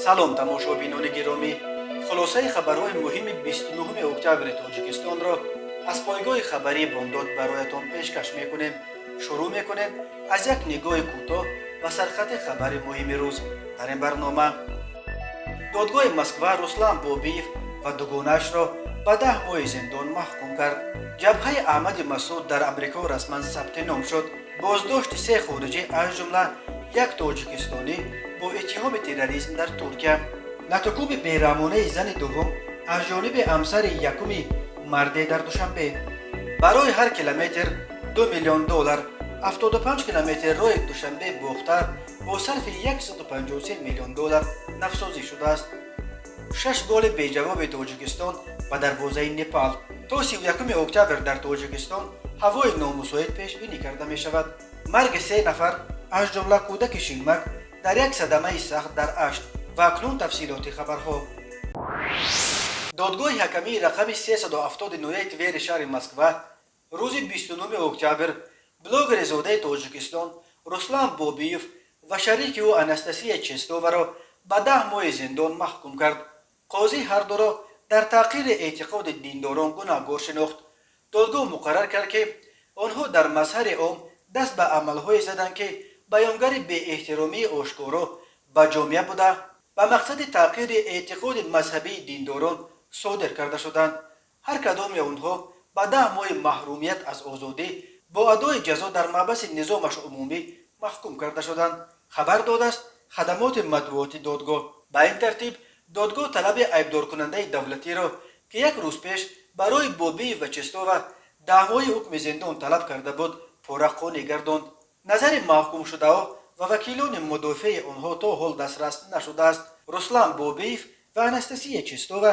Салом, тамошобинони гиромӣ! Хулосаи хабарҳои муҳими 29 октябри Тоҷикистонро аз пойгоҳи хабарии «Бомдод» бароятон пешкаш мекунем. Шурӯъ мекунем аз як нигоҳи кӯтоҳ ба сархати хабари муҳими рӯз. Дар ин барнома: додгоҳи Москва Руслан Бобиев ва дугонаашро ба 10 моҳи зиндон маҳкум кард. Ҷабҳаи Аҳмади Масуд дар Амрико расман сабти ном шуд. Боздошти се хориҷӣ, аз ҷумла як тоҷикистонӣ, бо иттиҳоми терроризм дар Туркия. Латукӯби бераҳмонаи зани дуввум аз ҷониби ҳамсари якуми марде дар Душанбе. Барои ҳар километр 2 миллион доллар. 75 километр роҳи Душанбе Бохтар бо сарфи 153 миллион доллар навсозӣ шудааст. Шаш голи беҷавоби Тоҷикистон ба дарвозаи Непал. То 31 октябр дар Тоҷикистон ҳавои номусоид пешбинӣ карда мешавад. Марги се нафар, аз ҷумла кӯдаки шилмак, дар як садамаи сахт дар Ашт. Ва акнун тафсилоти хабарҳо. Додгоҳи ҳакамии рақами 370 ноҳияи Твери шаҳри Москва рӯзи 29 октябр блогери зодаи Тоҷикистон Руслан Бобиев ва шарики ӯ Анастасия Честоваро ба 10 моҳи зиндон маҳкум кард. Қозӣ ҳардуро дар таҳқири эътиқоди диндорон гунаҳгор шинохт. Додгоҳ муқаррар кард, ки онҳо дар мазҳари ом даст ба амалҳое заданд, ки баёнгари беэҳтиромии ошкоро ба ҷомеа буда, ба мақсади таҳқири эътиқоди мазҳабии диндорон содир карда шуданд. Ҳар кадоми онҳо ба 10 моҳи маҳрумият аз озодӣ бо адои ҷазо дар маҳбаси низомаш умумӣ маҳкум карда шуданд, хабар додааст хадамоти матбуоти додгоҳ. Ба ин тартиб, додгоҳ талаби айбдоркунандаи давлатиро, ки як рӯз пеш барои Бобиев ва Честова 10 моҳи ҳукми зиндон талаб карда буд, пурра қонеъ гардонд. Назари маҳкумшудаҳо ва вакилони мудофиаи онҳо то ҳол дастрас нашудааст. Руслан Бобиев ва Анастасия Чистова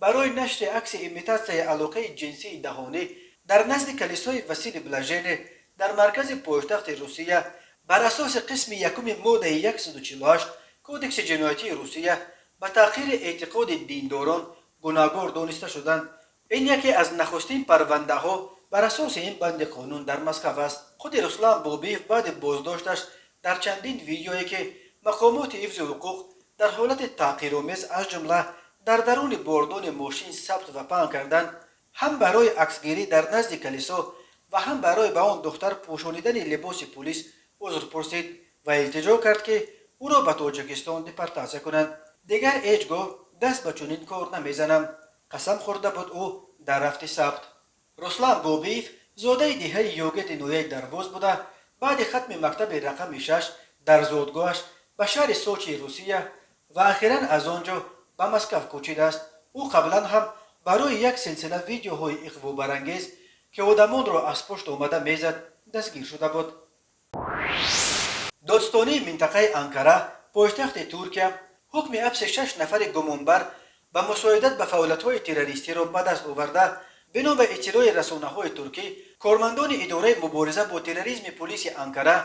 барои нашри акси имитатсияи алоқаи ҷинсии даҳонӣ дар назди калисои Василий Блаженный дар маркази пойтахти Русия бар асоси қисми якуми моддаи 148 Кодекси ҷиноятии Русия ба таҳқири эътиқоди диндорон гунаҳгор дониста шуданд. Ин яке аз нахустин парвандаҳо бар асоси ин банди қонун дар Москав аст. Худи Руслан Бобиев баъди боздошташ дар чандин видеое, ки мақомоти ҳифзи ҳуқуқ дар ҳолати таҳқиромез, аз ҷумла дар даруни бордони мошин сабт ва паҳн карданд, ҳам барои аксгирӣ дар назди калисо ва ҳам барои ба он духтар пӯшонидани либоси пулис узр пурсид ва илтиҷо кард, ки ӯро ба Тоҷикистон депортатсия кунанд. «Дигар ҳеҷ гоҳ даст ба чунин кор намезанам», қасам хӯрда буд ӯ дар рафти сабт. Руслан Бобиев зодаи деҳаи Йогети ноҳияи Дарвоз буда, баъди хатми мактаби рақами 6 дар зодгоҳаш ба шаҳри Сочии Русия ва ахиран аз он ҷо ба Москав кӯчидааст. Ӯ қаблан ҳам барои як силсила видеоҳои иғвобарангез, ки одамонро аз пушт омада мезад, дастгир шуда буд. Додстонии минтақаи Анкара, пойтахти Туркия, ҳукми ҳабси шаш нафари гумонбар ба мусоидат ба фаъолиятҳои террористиро ба даст оварда. Бино ба иттилои расонаҳои туркӣ, кормандони идораи мубориза бо терроризми пулиси Анкара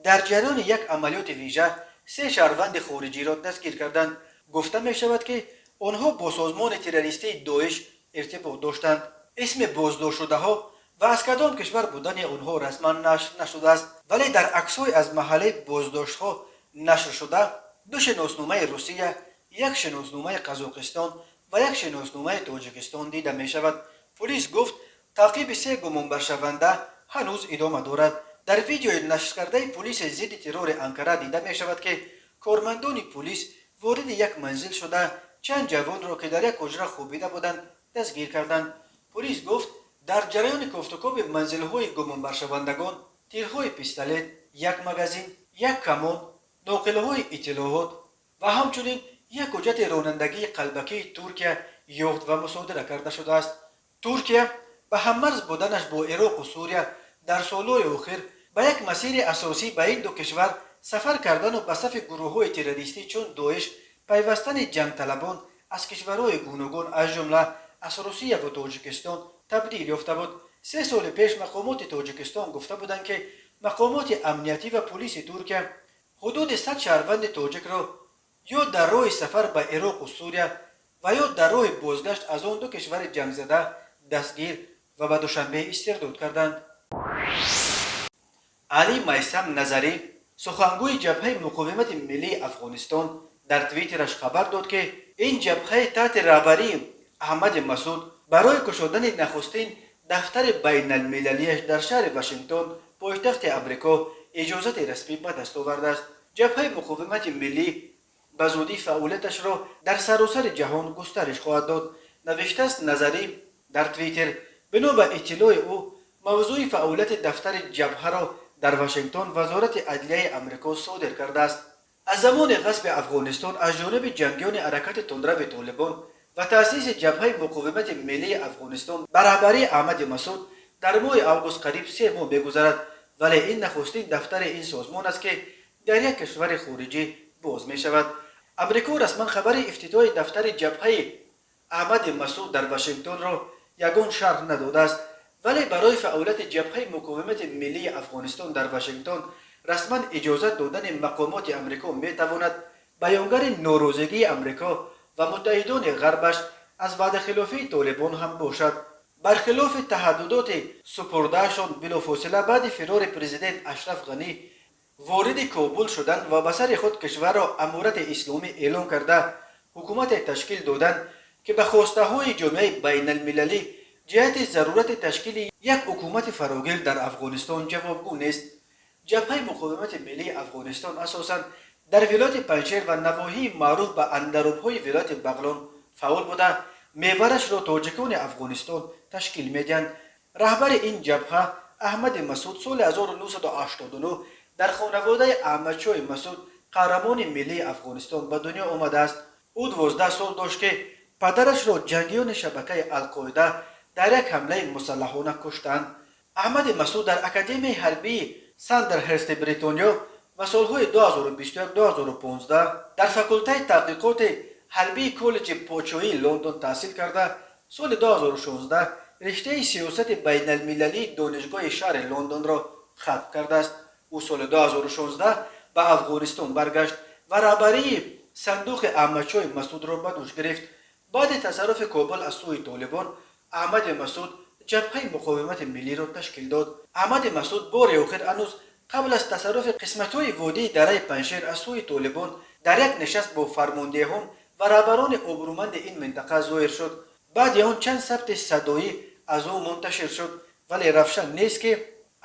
дар ҷараёни як амалиёти вижа се шаҳрванди хориҷиро дастгир карданд. Гуфта мешавад, ки онҳо бо созмони террористии Доиш иртибот доштанд. Исми боздоштшудаҳо ва аз кадом кишвар будани онҳо расман нашр нашудааст, вале дар аксҳои аз маҳаллаи боздоштҳо нашршуда ду шиносномаи Русия, як шиносномаи Қазоқистон ва як шиносномаи Тоҷикистон дида мешавад. Пулис гуфт, таъқиби се гумонбаршаванда ҳанӯз идома дорад. Дар видеои нашркардаи пулиси зидди террори Анкара дида мешавад, ки кормандони пулис вориди як манзил шуда, чанд ҷавонро, ки дар як ҳуҷра хобида буданд, дастгир карданд. Пулис гуфт, дар ҷараёни кофтукоби манзилҳои гумонбаршавандагон тирҳои пистолет, як магазин, як камон, ноқилҳои иттилоот ва ҳамчунин як ҳуҷҷати ронандагии қалбакии Туркия ёфт ва мусодира карда шудааст. Туркия ба ҳаммарз буданаш бо Ироқу Сурия дар солҳои охир ба як масири асосӣ ба ин ду кишвар сафар кардану ба сафи гурӯҳҳои террористӣ чун Доиш пайвастани ҷангталабон аз кишварҳои гуногун, аз ҷумла аз Русия ва Тоҷикистон, табдил ёфта буд. 3 соли пеш мақомоти Тоҷикистон гуфта буданд, ки мақомоти амниятӣ ва пулиси Туркия ҳудуди 100 шаҳрванди тоҷикро ё дар роҳи сафар ба Ироқу Сурия ва ё дар роҳи бозгашт аз он ду кишвари ҷангзада дастгир ва ба Душанбе истирдод карданд. Али Майсам Назарӣ, сухангӯи Ҷабҳаи муқовимати миллии Афғонистон, Дар Твиттераш хабар дод, ки ин ҷабҳаи таҳти раҳбарии Аҳмади Масуд барои кушодани нахустин дафтари байналмилалиаш дар шаҳри Вашингтон, пойтахти Амрико, иҷозати расмӣ ба даст овардааст. Ҷабҳаи Муқовимати Миллӣ ба зудӣ фаъолияташро дар саросари ҷаҳон густариш хоҳад дод, навиштааст Назарӣ дар Твиттер. Бино ба иттилои ӯ, мавзӯи фаъолияти дафтари ҷабҳаро дар Вашингтон Вазорати Адлияи Амрико содир кардааст. Аз замони ғасби Афғонистон аз ҷониби ҷангиёни ҳаракати тундрави Толибон ва таъсиси Ҷабҳаи Муқовимати Миллии Афғонистон ба раҳбарии Аҳмади Масуд дар моҳи август қариб 3 моҳ мегузарад, вале ин нахустин дафтари ин созмон аст, ки дар як кишвари хориҷӣ боз мешавад. Амрико расман хабари ифтитоҳи дафтари ҷабҳаи Аҳмади Масуд дар Вашингтонро ягон шарҳ надодааст, вале барои фаъолияти Ҷабҳаи Муқовимати Миллии Афғонистон дар Вашингтон расман иҷозат додани мақомоти Амрико метавонад баёнгари норозигии Амрико ва муттаҳидони ғарбаш аз ваъдахилофии Толибон ҳам бошад. Бархилофи таҳаддудоти супурдаашон, билофосила баъди фирори президент Ашраф Ғанӣ вориди Кобул шуданд ва ба сари худ кишварро Аморати Исломӣ эълон карда, ҳукумате ташкил доданд, ки ба хостаҳои ҷомеаи байналмилалӣ ҷиҳати зарурати ташкили як ҳукумати фарогир дар Афғонистон ҷавобгӯ нест. Ҷабҳаи Муқовимати Миллии Афғонистон асосан дар вилояти Панҷшер ва навоҳии маъруф ба Андарубҳои вилояти Бағлон фаъол буда, меварашро тоҷикони Афғонистон ташкил медиҳанд. Раҳбари ин ҷабҳа Аҳмади Масуд соли 1989 дар хонаводаи Аҳмадшоҳи Масуд, қаҳрамони миллии Афғонистон, ба дунё омадааст. Ӯ 12 сол дошт, ки падарашро ҷангиёни шабакаи Алқоида дар як ҳамлаи мусаллаҳона куштанд. Аҳмади Масуд дар Академияи ҳарбии Сандерхерсти Бритониё ва солҳои 2021-2015 дар факултаи таҳқиқоти ҳарбии Коллеҷи Подшоҳии Лондон таҳсил карда, соли 2016 риштаи сиёсати байналмилалии Донишгоҳи шаҳри Лондонро хатм кардааст. Ӯ соли 2016 ба Афғонистон баргашт ва раҳбарии Сандуқи Аҳмадшоҳи Масудро ба дӯш гирифт. Баъди тасарруфи Кобул аз сӯи Толибон, Аҳмади Масуд Ҷабҳаи Муқовимати Миллиро ташкил дод. Аҳмади Масуд бори охир ҳанӯз қабл аз тасарруфи қисматҳои водии дараи Панҷшер аз сӯи Толибон дар як нишаст бо фармондеҳон ва раҳбарони обрӯманди ин минтақа зоҳир шуд. Баъди он чанд сабти садоӣ аз ӯ мунташир шуд, вале равшан нест, ки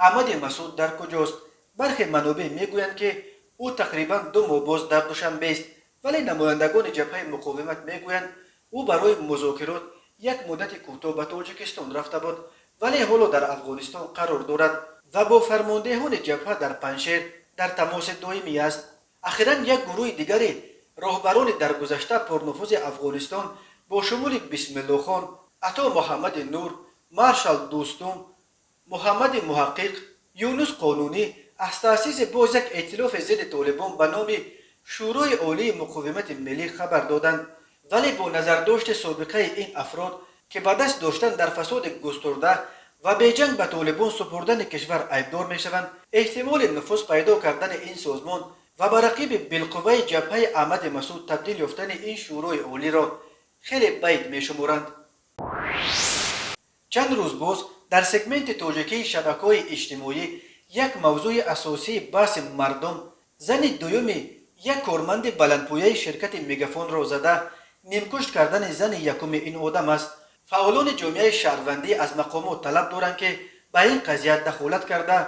Аҳмади Масуд дар куҷост. Бархе манобеъ мегӯянд, ки ӯ тақрибан 2 моҳ боз дар Душанбест, вале намояндагони Ҷабҳаи Муқовимат мегӯянд, ӯ барои музокирот як муддати кӯтоҳ ба Тоҷикистон рафта буд, вале ҳоло дар Афғонистон қарор дорад ва бо фармондеҳони ҷабҳа дар Панҷшер дар тамоси доимӣ аст. Ахиран як гурӯҳи дигари роҳбарони дар гузашта пурнуфузи Афғонистон бо шумули Бисмиллохон, Ато Муҳаммади Нур, маршал Дӯстум, Муҳаммади Муҳаққиқ, Юнус Қонунӣ аз таъсиси боз як эътилофи зидди Толибон ба номи Шӯрои Олии Муқовимати Миллӣ хабар доданд. Вале бо назардошти собиқаи ин афрод, ки ба даст доштан дар фасоди густурда ва беҷанг ба Толибон супурдани кишвар айбдор мешаванд, эҳтимоли нуфуз пайдо кардани ин созмон ва ба рақиби билқувваи ҷабҳаи Аҳмади Масуд табдил ёфтани ин Шӯрои Олиро хеле баид мешуморанд. Чанд рӯз боз дар сегменти тоҷикии шабакаҳои иҷтимоӣ як мавзӯи асосии баҳси мардум зани дуюми як корманди баландпояи ширкати Мегафонро зада нимкушт кардани зани якуми ин одам аст. Фаъолони ҷомеаи шаҳрвандӣ аз мақомот талаб доранд, ки ба ин қазия дахолат карда,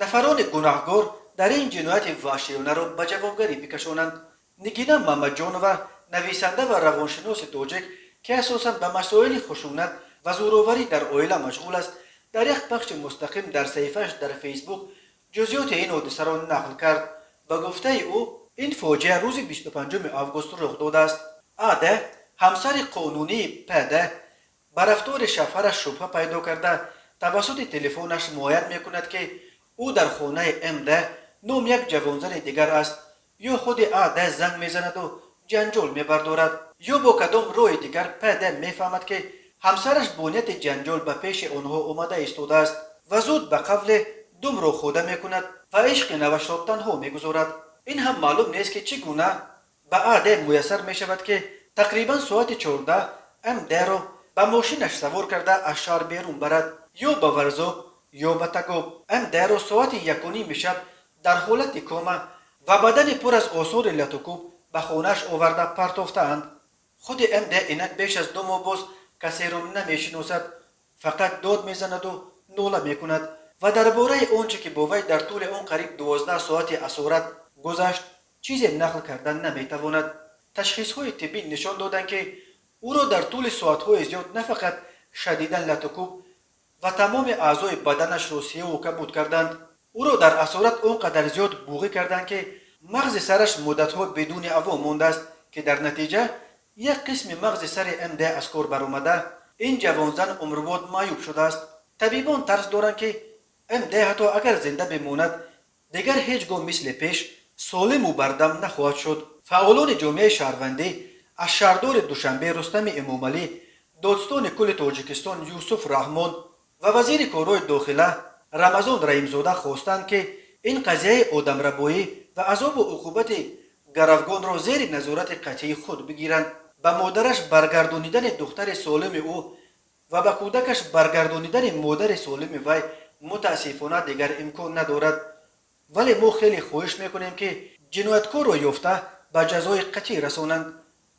нафарони гунаҳгор дар ин ҷинояти ваҳшиёнаро ба ҷавобгарӣ бикашонанд. Нигина Мамаҷонова, нависанда ва равоншиноси тоҷик, ки асосан ба масоили хушунат ва зӯроварӣ дар оила машғул аст, дар як пахши мустақим дар саҳифааш дар Фейсбук ҷузъиёти ин ҳодисаро нақл кард. Ба гуфтаи ӯ, ин фоҷиа рӯзи 25 август рух додааст. Ад, ҳамсари қонунии Пд, ба рафтори шавҳараш шубҳа пайдо карда, тавассути телефонаш муайян мекунад, ки ӯ дар хонаи Мд ном як ҷавонзани дигар аст. Ё худи Ад занг мезанаду ҷанҷол мебардорад, ё бо кадом роҳи дигар Пд мефаҳмад, ки ҳамсараш бо нияти ҷанҷол ба пеши онҳо омада истодааст ва зуд ба қавле думро хода мекунад ва ишқи навашро танҳо мегузорад. Ин ҳам маълум нест, ки чӣ гуна ба Ад муяссар мешавад, ки тақрибан соати 14 Мдро ба мошинаш савор карда аз шаҳр берун барад, ё ба Варзоб, ё ба Тагоб. Мдро соати 1:30 шаб дар ҳолати кома ва бадани пур аз осори латукӯб ба Ба хонааш оварда партофтаанд. Худи МД инак беш аз 2 моҳ боз касеро намешиносад, фақат дод мезанаду нола мекунад ва дар бораи он чӣ ки бо вай дар тӯли он қариб 12 соати асорат гузашт, чизе нақл кардан наметавонад. Ташхисҳои тиббӣ нишон доданд, ки ӯро дар тӯли соатҳои зиёд на фақат шадидан латукӯб ва тамоми аъзои баданашро сиёҳу кабуд карданд, ӯро дар асорат он қадар зиёд буғӣ карданд, ки мағзи сараш муддатҳо бидуни аво мондааст, ки дар натиҷа як қисми мағзи сари МД аз кор баромада, ин ҷавонзан умрбод маъюб шудааст. Табибон тарс доранд, ки МД ҳатто агар зинда бимонад, дигар ҳеҷ гоҳ мисли пеш солиму бардам нахоҳад шуд. Фаъолони ҷомеаи шаҳрвандӣ аз шаҳрдори Душанбе Рустами Эмомалӣ, додстони кулли Тоҷикистон Юсуф Раҳмон ва вазири корҳои дохила Рамазон Раҳимзода хостанд, ки ин қазияи одамрабоӣ ва азобу уқубати гаравгонро зери назорати қатъии худ бигиранд. Ба модараш баргардонидани духтари солими ӯ ва ба кӯдакаш баргардонидани модари солими вай мутаассифона дигар имкон надорад, вале мо хеле хоҳиш мекунем, ки ҷинояткорро ёфта, ба ҷазои қатъӣ расонанд.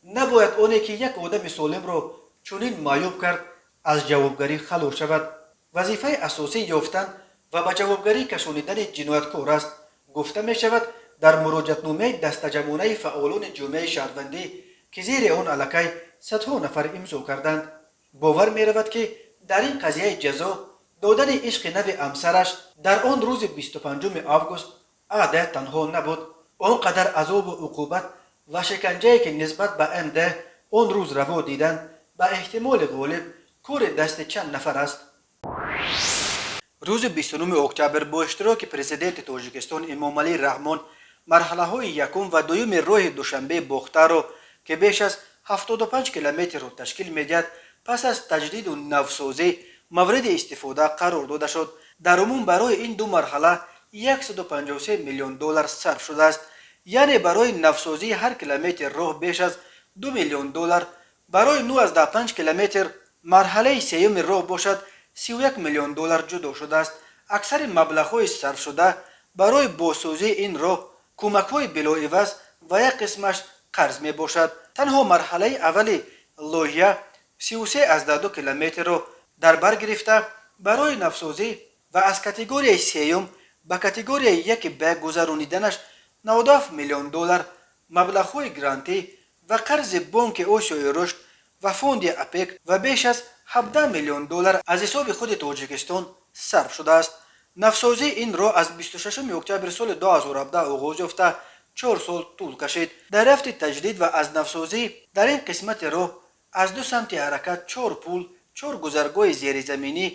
Набояд оне ки як одами солимро чунин маъюб кард, аз ҷавобгарӣ халос шавад. Вазифаи асосӣ ёфтан ва ба ҷавобгарӣ кашонидани ҷинояткор аст, гуфта мешавад дар муроҷиатномаи дастаҷамъонаи фаъолони ҷомеаи шаҳрвандӣ, ки зери он аллакай садҳо нафар имзо карданд. Бовар меравад, ки дар ин қазияи ҷазо додани ишқи нави ҳамсараш дар он рӯзи 25 август АД танҳо набуд. Он қадар азобу уқубат ва шиканҷае, ки нисбат ба МД он рӯз раво диданд, ба эҳтимоли ғолиб кори дасти чанд нафар аст. Рӯзи 29 октябр бо иштироки Президенти Тоҷикистон Эмомалӣ Раҳмон марҳалаҳои якум ва дуюми роҳи Душанбе Бохтарро, ки беш аз 75 километрро ташкил медиҳад, пас аз таҷдиду навсозӣ мавриди истифода қарор дода шуд. Дар умум барои ин ду марҳала 153 миллион доллар сарф шудааст, яъне барои навсозии ҳар километр роҳ беш аз 2 миллион доллар, барои 9,5 километр марҳалаи сеюми роҳ бошад, 31 миллион доллар ҷудо шудааст. Аксари маблағҳои сарфшуда барои бозсозии ин роҳ кӯмакҳои билоиваз ва як қисмаш қарз мебошад. Танҳо марҳалаи аввали лоиҳа 33,2 километрро дар бар гирифта, барои навсозӣ ва аз категорияи сеюм ба категорияи яки Б гузарониданаш 97 миллион доллар маблағҳои грантӣ ва қарзи Бонки Осиёи Рушд ва фонди АПЕК ва беш аз 17 миллион доллар аз ҳисоби худи Тоҷикистон сарф шудааст. Навсозии ин роҳ аз 26 октябри соли 2017 оғоз ёфта, 4 сол тӯл кашид. Дар рафти таҷдид ва аз навсозӣ дар ин қисмати роҳ аз ду самти ҳаракат чор пул, чор гузаргоҳи зеризаминӣ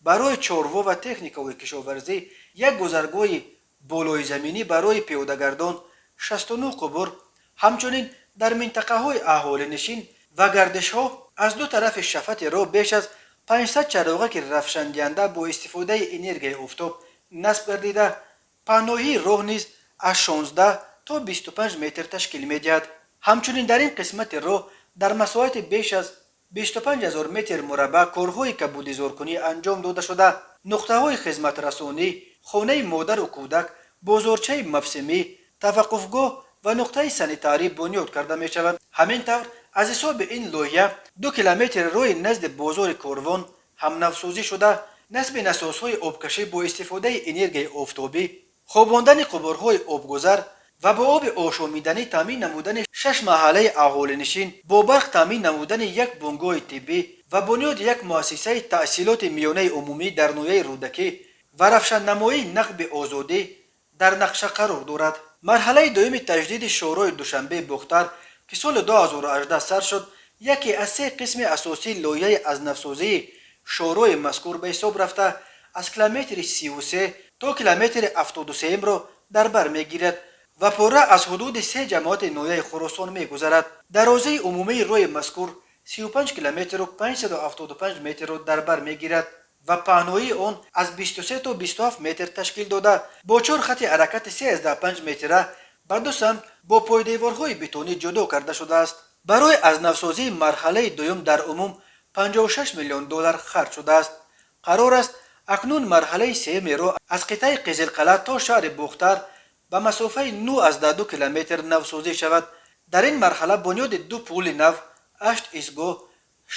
барои чорво ва техникаҳои кишоварзӣ, як гузаргоҳи болоизаминӣ барои пиёдагардон, 69 қубур, ҳамчунин дар минтақаҳои аҳолинишин ва гардишҳо аз ду тарафи шафати роҳ беш аз 500 чароғаки равшандиҳанда бо истифодаи энергияи офтоб насб гардида, паҳноии роҳ низ аз 16 то 25 метр ташкил медиҳад. Ҳамчунин дар ин қисмати роҳ дар масоҳати беш аз 25 ҳазор метр мураббаъ корҳои кабудизоркунӣ анҷом дода шуда, нуқтаҳои хизматрасонӣ, хонаи модару кӯдак, бозорчаи мавсимӣ, таваққуфгоҳ ва нуқтаи санитарӣ бунёд карда мешавад. Ҳамин тавр, аз ҳисоби ин лоиҳа 2 километри роҳи назди бозори Корвон ҳамнавсозӣ шуда, насби насосҳои обкашӣ бо истифодаи энергияи офтобӣ, хобондани қубурҳои обгузар ва бо оби ошомиданӣ таъмин намудани шаш маҳаллаи аҳолинишин, бо барқ таъмин намудани як бунгоҳи тиббӣ ва бунёди як муассисаи таҳсилоти миёнаи умумӣ дар ноҳияи Рӯдакӣ ва равшаннамоии нақби Озодӣ дар нақша қарор дорад. Марҳалаи дуюми таҷдиди шоҳроҳи Душанбе Бохтар, ки соли 2018 сар шуд, яке аз се қисми асосии лоиҳаи азнавсозии шоҳроҳи мазкур ба ҳисоб рафта, аз километри 33 то километри 73-ро дар бар мегирад ва пурра аз ҳудуди се ҷамоати ноҳияи Хуросон мегузарад. Дарозаи умумии роҳи мазкур 35 километру 575 метрро дар бар мегирад ва паҳноии он аз 23 то 27 метр ташкил дода, бо чор хати ҳаракати 3,5 метра ба ду самт бо пойдеворҳои бетонӣ ҷудо карда шудааст. Барои азнавсозии марҳалаи дуюм дар умум 56 миллион доллар харҷ шудааст. Қарор аст, акнун марҳалаи сеюми роҳ аз қитъаи Қизилқалъа то шаҳри Бохтар ба масофаи 9,2 километр навсозӣ шавад. Дар ин марҳала бунёди ду пули нав, ҳашт истгоҳ,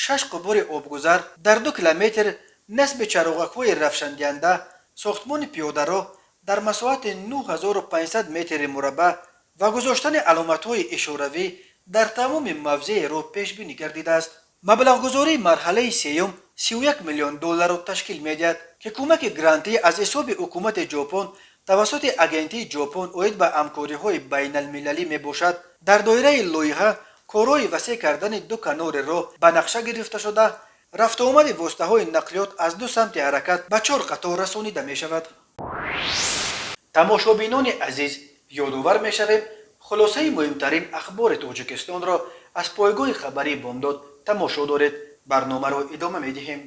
шаш қубури обгузар, дар 2 километр насби чароғакҳои равшандиҳанда, сохтмони пиёдароҳ дар масоҳати 9500 метри мураббаъ ва гузоштани аломатҳои ишоравӣ дар тамоми мавзеи роҳ пешбинӣ гардидааст. Маблағгузории марҳалаи сеюм 31 миллион долларро ташкил медиҳад, ки кӯмаки грантӣ аз ҳисоби ҳукумати Ҷопон тавассути Агентии Ҷопон оид ба ҳамкориҳои байналмилалӣ мебошад. Дар доираи лоиҳа корҳои васеъ кардани ду канори роҳ ба нақша гирифта шуда, рафтуомади воситаҳои нақлиёт аз ду самти ҳаракат ба чор қатор расонида мешавад. Тамошобинони азиз, ёдовар мешавем, хулосаи муҳимтарин ахбори Тоҷикистонро аз пойгоҳи хабарии «Бомдод» тамошо доред. Барномаро идома медиҳем.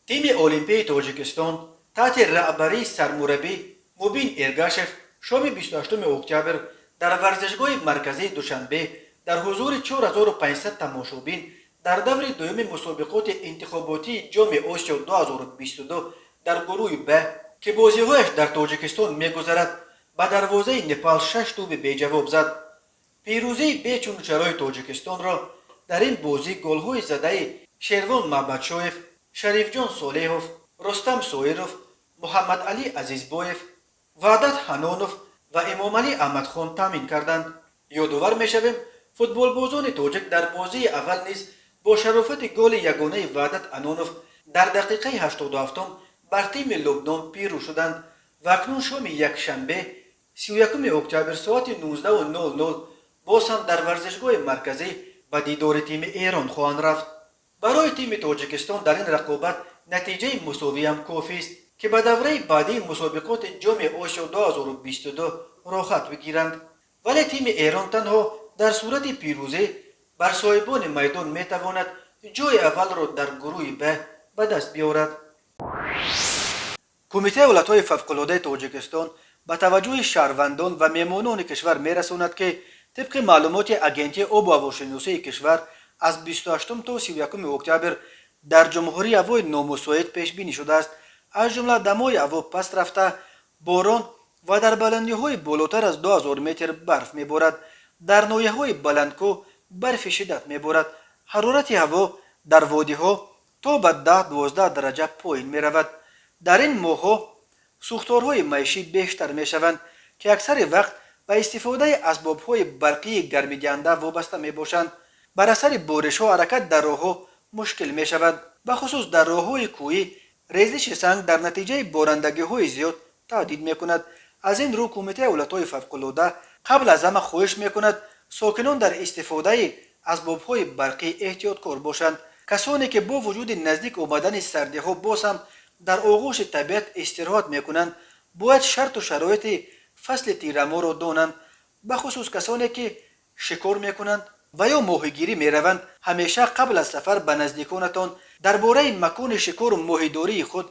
Тими олимпии Тоҷикистон таҳти раҳбарии сармураббӣ Мубин Эргашев шоми 28 октябр дар варзишгоҳи марказии Душанбе дар ҳузури 4500 тамошобин дар даври дуюми мусобиқоти интихоботии Ҷоми Осиё 2022 дар гурӯҳи Б, ки бозиҳояш дар Тоҷикистон мегузарад, ба дарвозаи Непал шаш тӯби беҷавоб зад. Пирӯзии бечуну чарои Тоҷикистонро дар ин бозӣ голҳои задаи Шервон Маҳбатшоев, Шарифҷон Солеҳов, Рустам Соиров, Муҳаммадалӣ Азизбоев, Ваҳдат Ҳанонов ва Эмомалӣ Аҳмадхон таъмин карданд. Ёдовар мешавем, футболбозони тоҷик дар бозии аввал низ бо шарофати голи ягонаи Ваҳдат Ҳанонов дар дақиқаи 87-ум бар тими Лубнон пирӯз шуданд ва акнун шоми якшанбе, 31 октябр, соати 19:00 боз ҳам дар варзишгоҳи марказӣ ба дидори тими Эрон хоҳанд рафт. Барои тими Тоҷикистон дар ин рақобат натиҷаи мусовиам кофист, ки ба давраи баъдии мусобиқоти Ҷоми Осиё 2022 роҳхат бигиранд, вале тими Эрон танҳо дар сурати пирӯзӣ бар соҳибони майдон метавонад ҷои аввалро дар гурӯҳи Б ба даст биёрад. Кумитаи ҳолатҳои фавқулодаи Тоҷикистон ба таваҷҷӯҳи шаҳрвандон ва меҳмонони кишвар мерасонад, ки тибқи маълумоти Агентии обу ҳавошиносии кишвар аз 28 то 31 октябр дар ҷумҳурӣ ҳавои номусоид пешбинӣ шудааст. Аз ҷумла дамои ҳаво паст рафта, борон ва дар баландиҳои болотар аз 2000 метр барф меборад. Дар ноҳияҳои баландкӯҳ барфи шиддат меборад. Ҳарорати ҳаво дар водиҳо то ба 10-12 дараҷа поин меравад. Дар ин моҳҳо сӯхторҳои маишӣ бештар мешаванд, ки аксари вақт ба истифодаи асбобҳои барқии гармидиҳанда вобаста мебошанд. Бар асари боришҳо ҳаракат дар роҳҳо мушкил мешавад. Бахусус дар роҳҳои кӯҳӣ резиши санг дар натиҷаи борандагиҳои зиёд таҳдид мекунад. Аз ин рӯ Кумитаи ҳолатҳои фавқулода қабл аз ҳама хоҳиш мекунад, сокинон дар истифодаи асбобҳои барқӣ эҳтиёткор бошанд. Касоне ки бо вуҷуди наздик омадани сардиҳо боз ҳам дар оғӯши табиат истироҳат мекунанд, бояд шарту шароити фасли тирамоҳро донанд. Бахусус касоне ки шикор мекунанд ва ё моҳигирӣ мераванд, ҳамеша қабл аз сафар ба наздиконатон дар бораи макони шикору моҳидории худ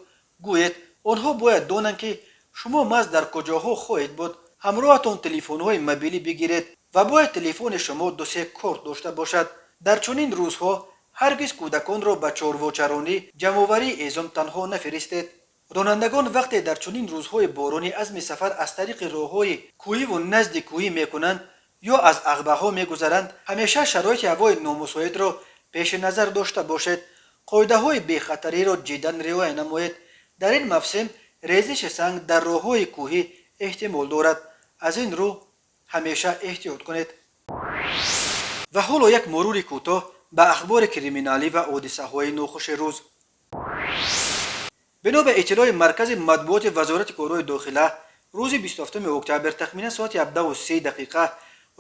гӯед. Онҳо бояд донанд, ки шумо маҳз дар куҷоҳо хоҳед буд. Ҳамроҳатон телефонҳои мобилӣ бигиред ва бояд телефони шумо дусе корт дошта бошад. Дар чунин рӯзҳо ҳаргиз кӯдаконро ба чорвочаронӣ, ҷамъоварии ҳезум танҳо нафиристед. Ронандагон вақте дар чунин рӯзҳои боронӣ азми сафар аз тариқи роҳҳои кӯҳиву назди кӯҳӣ мекунанд ё аз ағбаҳо мегузаранд, ҳамеша шароити ҳавои номусоидро пеши назар дошта бошед. Қоидаҳои бехатариро ҷиддан риоя намоед. Дар ин мавсим резиши санг дар роҳҳои кӯҳӣ эҳтимол дорад, аз ин рӯ ҳамеша эҳтиёт кунед. Ва ҳоло як мурури кӯтоҳ ба ахбори криминалӣ ва ҳодисаҳои нохуши рӯз. Бино ба иттилои маркази матбуоти Вазорати корҳои дохила, рӯзи 27 октябр тахминан соати 17:30 дақиқа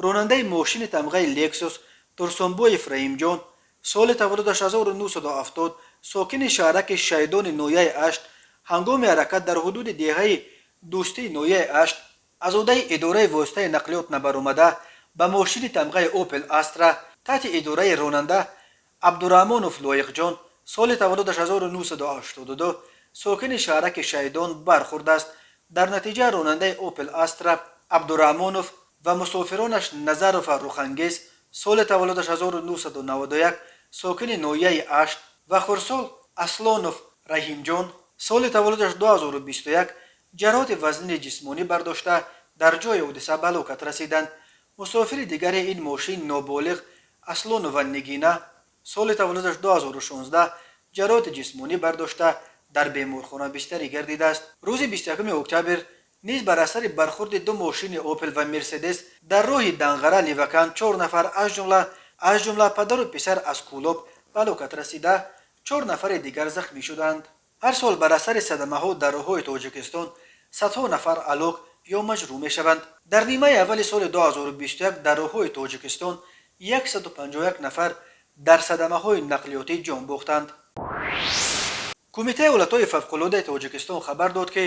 ронандаи мошини тамғаи «Лексус» Турсунбоев Раҳимҷон, соли таваллудаш 1970, сокини шаҳраки Шайдони ноҳияи Ашт, ҳангоми ҳаракат дар ҳудуди деҳаи Дӯстии ноҳияи Ашт аз уҳдаи идораи воситаи нақлиёт набаромада, ба мошини тамғаи «Опел Астра» таҳти идораи ронанда Абдураҳмонов Лоиқҷон, соли таваллудаш 1982, сокини шаҳраки Шайдон бархӯрдааст. Дар натиҷа ронандаи «Опел Астра» Абдураҳмонов ва мусофиронаш Назарова Рухангез, соли таваллудаш 1991, сокини ноҳияи Ашт, ва хурдсол Аслонов Раҳимҷон, соли таваллудаш 2021, ҷароҳати вазнини ҷисмонӣ бардошта, дар ҷои ҳодиса ба ҳалокат расиданд. Мусофири дигари ин мошин, ноболиғ Аслонова Нигина, соли таваллудаш 2016, ҷароҳати ҷисмонӣ бардошта, дар беморхона бистарӣ гардидааст. Рӯзи 21 октябр низ бар асари бархурди ду мошини Опел ва Мерседес дар роҳи Данғара Ливакан чор нафар, аз ҷумла падару писар аз Кӯлоб, ба ҳалокат расида, чор нафари дигар захмӣ шуданд. Ҳар сол бар асари садамаҳо дар роҳҳои Тоҷикистон садҳо нафар ҳалок ё маҷрӯҳ мешаванд. Дар нимаи аввали соли 2021 дар роҳҳои Тоҷикистон 151 нафар дар садамаҳои нақлиётӣ ҷон бохтанд. Кумитаи ҳолатҳои фавқулодаи Тоҷикистон хабар дод, ки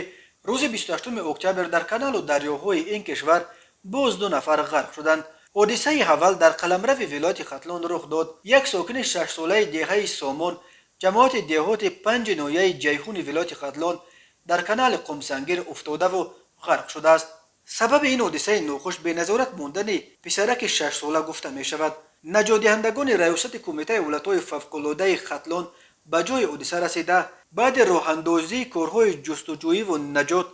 рӯзи 28 октябр дар каналу дарёҳои ин кишвар боз ду нафар ғарқ шуданд. Ҳодисаи аввал дар қаламрави вилояти Хатлон рух дод. Як сокини 6-солаи деҳаи Сомон, ҷамоати деҳоти Панҷи ноҳияи Ҷайҳуни вилояти Хатлон, дар канали Қумсангир уфтодаву ғарқ шудааст. Сабаби ин ҳодисаи нохуш беназорат мондани писараки 6-сола гуфта мешавад. Наҷотдиҳандагони раёсати Кумитаи ҳолатҳои фавқулодаи Хатлон ба ҷои ҳодиса расида, баъди роҳандозии корҳои ҷустуҷӯиву наҷот,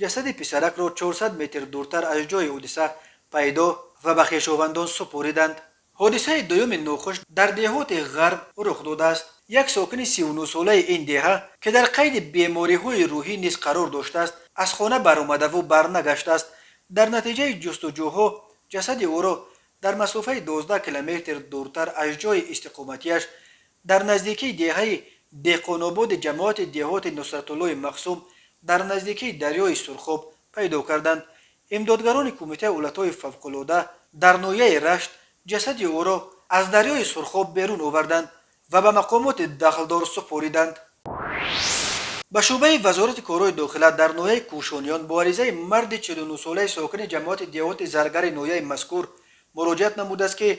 ҷасади писаракро 400 метр дуртар аз ҷои ҳодиса пайдо ва ба хешовандон супориданд. Ҳодисаи дуюми нохуш дар деҳоти Ғарб рух додааст. Як сокини 39-солаи ин деҳа, ки дар қайди бемориҳои рӯҳӣ низ қарор доштааст, аз хона баромадаву барнагаштааст. Дар натиҷаи ҷустуҷӯҳо ҷасади ӯро дар масофаи 12 километр дуртар аз ҷои истиқоматиаш, дар наздикии деҳаи Деҳқонободи ҷамоати деҳоти Нусратуллои Мақсум, дар наздикии дарёи Сурхоб пайдо карданд. Имдодгарони Кумитаи ҳолатҳои фавқулода дар ноҳияи Рашт ҷасади ӯро аз дарёи Сурхоб берун оварданд ва ба мақомоти дахлдор супориданд. Ба шӯъбаи Вазорати корҳои дохила дар ноҳияи Кӯшониён бо аризаи марди 49-солаи сокини ҷамоати деҳоти Заргари ноҳияи мазкур муроҷиат намудааст, ки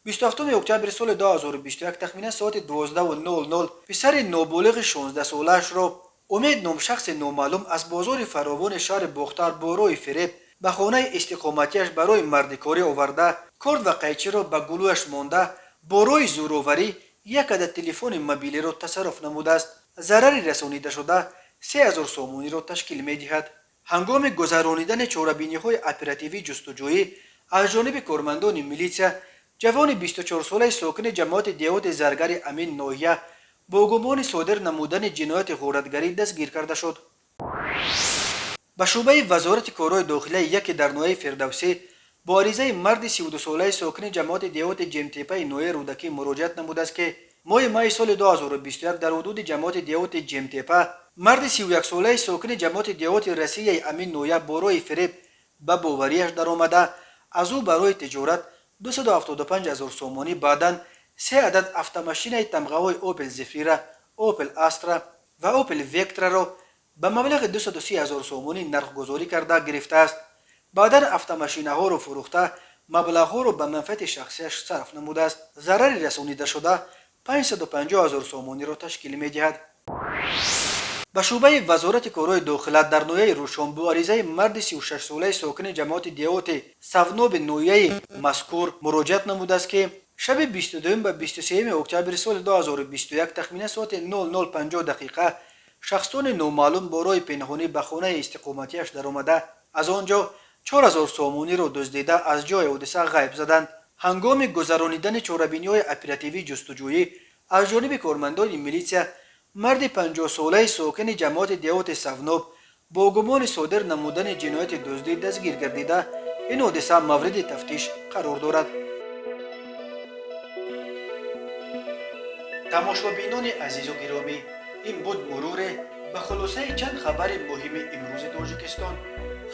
27 октябри соли 2021 тахминан соати 12:00 писари ноболиғи 16-солаашро Умед ном шахси номаълум аз бозори фаровони шаҳри Бохтар бо роҳи фиреб ба хонаи истиқоматиаш барои мардикорӣ оварда, корд ва қайчиро ба гулӯяш монда, бо роҳи зӯроварӣ як адад телефони мобилиро тасарруф намудааст. Зарари расонидашуда 3000 сомониро ташкил медиҳад. Ҳангоми гузаронидани чорабиниҳои оперативӣ ҷустуҷӯӣ аз ҷониби кормандони милитсия ҷавони 24-солаи сокини ҷамоати деҳоти Заргари ҳамин ноҳия бо гумони содир намудани ҷинояти ғоратгарӣ дастгир карда шуд. Ба шӯъбаи Вазорати корҳои дохилаи яке дар ноҳияи Фирдавсӣ бо аризаи марди 32-солаи сокини ҷамоати деҳоти Ҷемтепаи ноҳияи Рӯдакӣ муроҷиат намудааст, ки моҳи майи соли 2021 дар ҳудуди ҷамоати деҳоти Ҷемтепа марди 31-солаи сокини ҷамоати деҳоти Россияи ҳамин ноҳия бо роҳи фиреб ба бовариаш даромада, аз ӯ барои тиҷорат 275 ҳазор сомонӣ, баъдан се адад автомошинаи тамғаҳои Опел Зефира, Опел Астра ва Опел Вектраро ба маблағи 230 ҳазор сомонӣ нархгузорӣ карда гирифтааст. Баъдан автомошинаҳоро фурӯхта, маблағҳоро ба манфиати шахсияш сарф намудааст. Зарари расонидашуда 550 ҳазор сомониро ташкил медиҳад. Ба шӯъбаи Вазорати корҳои дохила дар ноҳияи Рӯшон бо аризаи марди 36-солаи сокини ҷамоати деҳоти Савноби ноҳияи мазкур муроҷиат намудааст, ки шаби 22 ба 23 октябри соли 2021 тахминан соати 00:50 дақиқа шахсони номаълум бо роҳи пинҳонӣ ба хонаи истиқоматиаш даромада, аз он ҷо 4000 сомониро дуздида, аз ҷои ҳодиса ғайб заданд. Ҳангоми гузаронидани чорабиниҳои оперативӣ ҷустуҷӯӣ аз ҷониби кормандони милитсия марди 50-солаи сокини ҷамоати деҳоти Савноб бо гумони содир намудани ҷинояти дуздӣ дастгир гардида, ин ҳодиса мавриди тафтиш қарор дорад. Тамошобинони азизу гиромӣ, ин буд муруре ба хулосаи чанд хабари муҳими имрӯзи Тоҷикистон.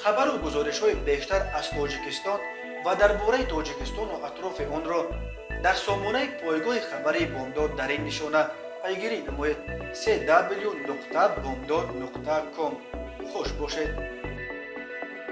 Хабару гузоришҳои бештар аз Тоҷикистон ва дар бораи Тоҷикистону атрофи онро дар сомонаи пойгоҳи хабарии Бомдод дар ин нишона пайгирӣ намоед: cw.bomdod.com. Хуш бошед.